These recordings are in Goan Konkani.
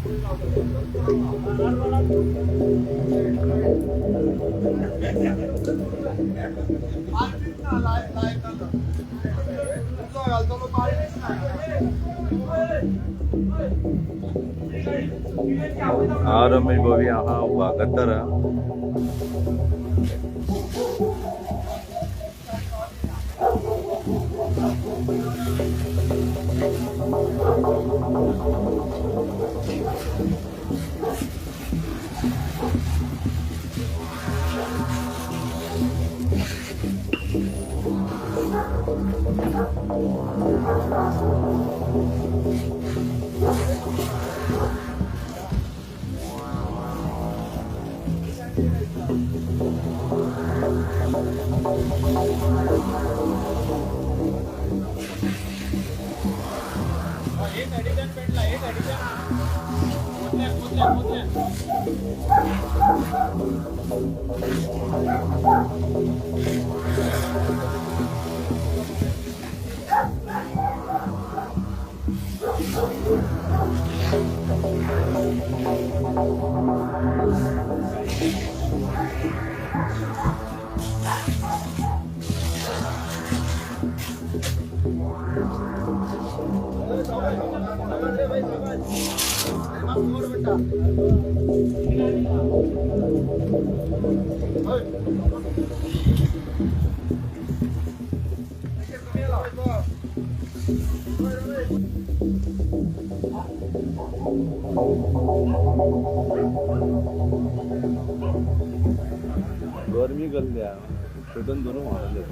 हा रमेश भाऊ हा वागतार. गरमी कसल्या पेटून धरून व्हांवले.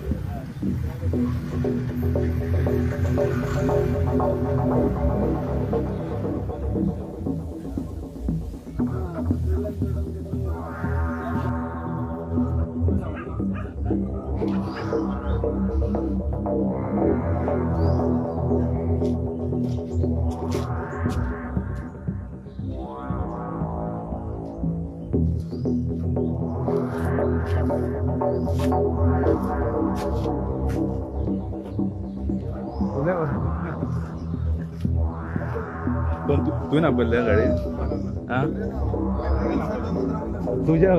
पण तू ना बोलल्या गाडी हा तुझ्या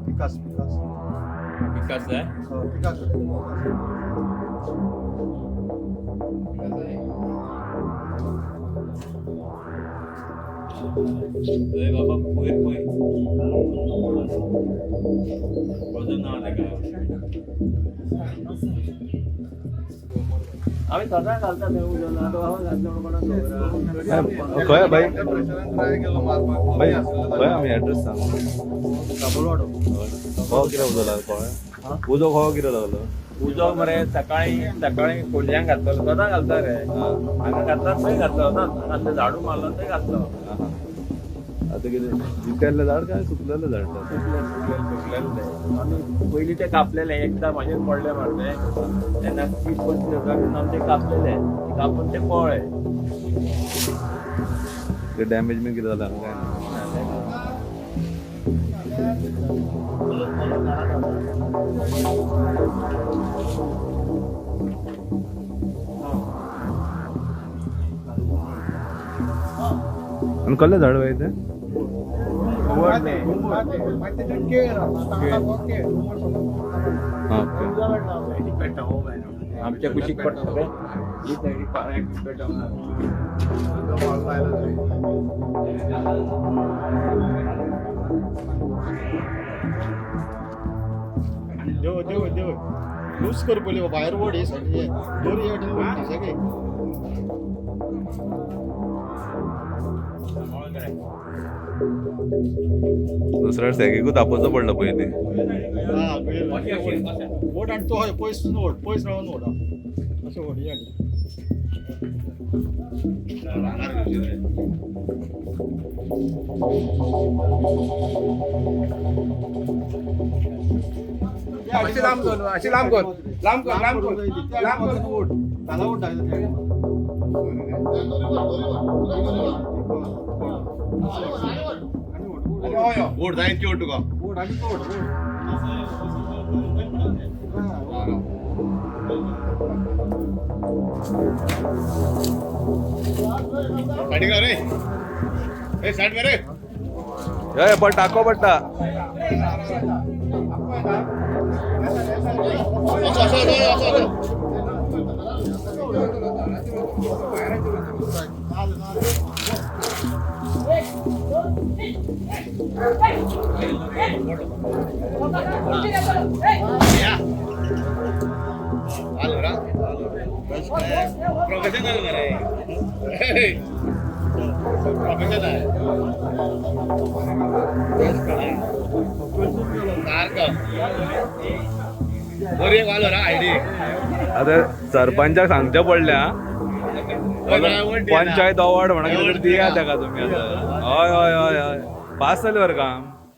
विकास विकास विकास आहे. विकास. अरे बाबा पयर पयर वजन ना तेका. आम्ही सदां घालता थंय उजो ना तो हांव घातलो म्हणून कोणाक खबर आहा. खंय बाई ट्राय केलो मारपाक. बाई खंय आमी एड्रेस सांग. काबुलवाडो. खो कितें उजो लागलो कळ्ळें उजो खो कितें लागलो? उजो मरे सकाळी सकाळी कोलयांक घातलो सदां घालता रे. हांगा घातला थंय घातलो सदांच घातलं झाडू मारलो थंय घातलो. आतां कितें जितेल्लें झाड काय सुकलेलें झाड? सुकलें सुकलें सुकलेलें तें आमी पयलीं ते कापलेले एकदां म्हाजेर पडले मरे ते तेन्ना 30-25 हजार आमी ते कापलेले कापून ते पळ्ळे. ते डॅमेज बी कितें जालें काय ना? आनी कसलें झाड बाई तें? आं ओके. आमच्या कुशीक पडटा रे ही सायडीक पाराक पेटोवना. देव देव देव लूज कर पयली भायर वड ही सायडीचे दोरी ह्या वाटेन वड सगळे. दुसऱ्या सॅगीकूच तापोवचो पडलो पयलीं. हा वड आनी तो हय पयस वड पयस रावन वड अशें वड ही हाडून. अशी लांब कर, अशी लांब कर, लांब कर, लांब कर, लांब कर. वड ताला वड. ओड जाय इतकी ओड तुका. ओड आनी ओड सायडीक राव रे. ए सायड रे. हय पण टाको पडटा. असो असो असो असो. प्रोफेशनल मरे. प्रोफेशनल सारखं बरी वालो रा आयडी. आतां सरपंचाक सांगचें पडलें आं. पंचायत अवॉर्ड म्हणा कितें तरी दिया ताका तुमी आतां. हय हय हय हय, पास जालें बरें काम.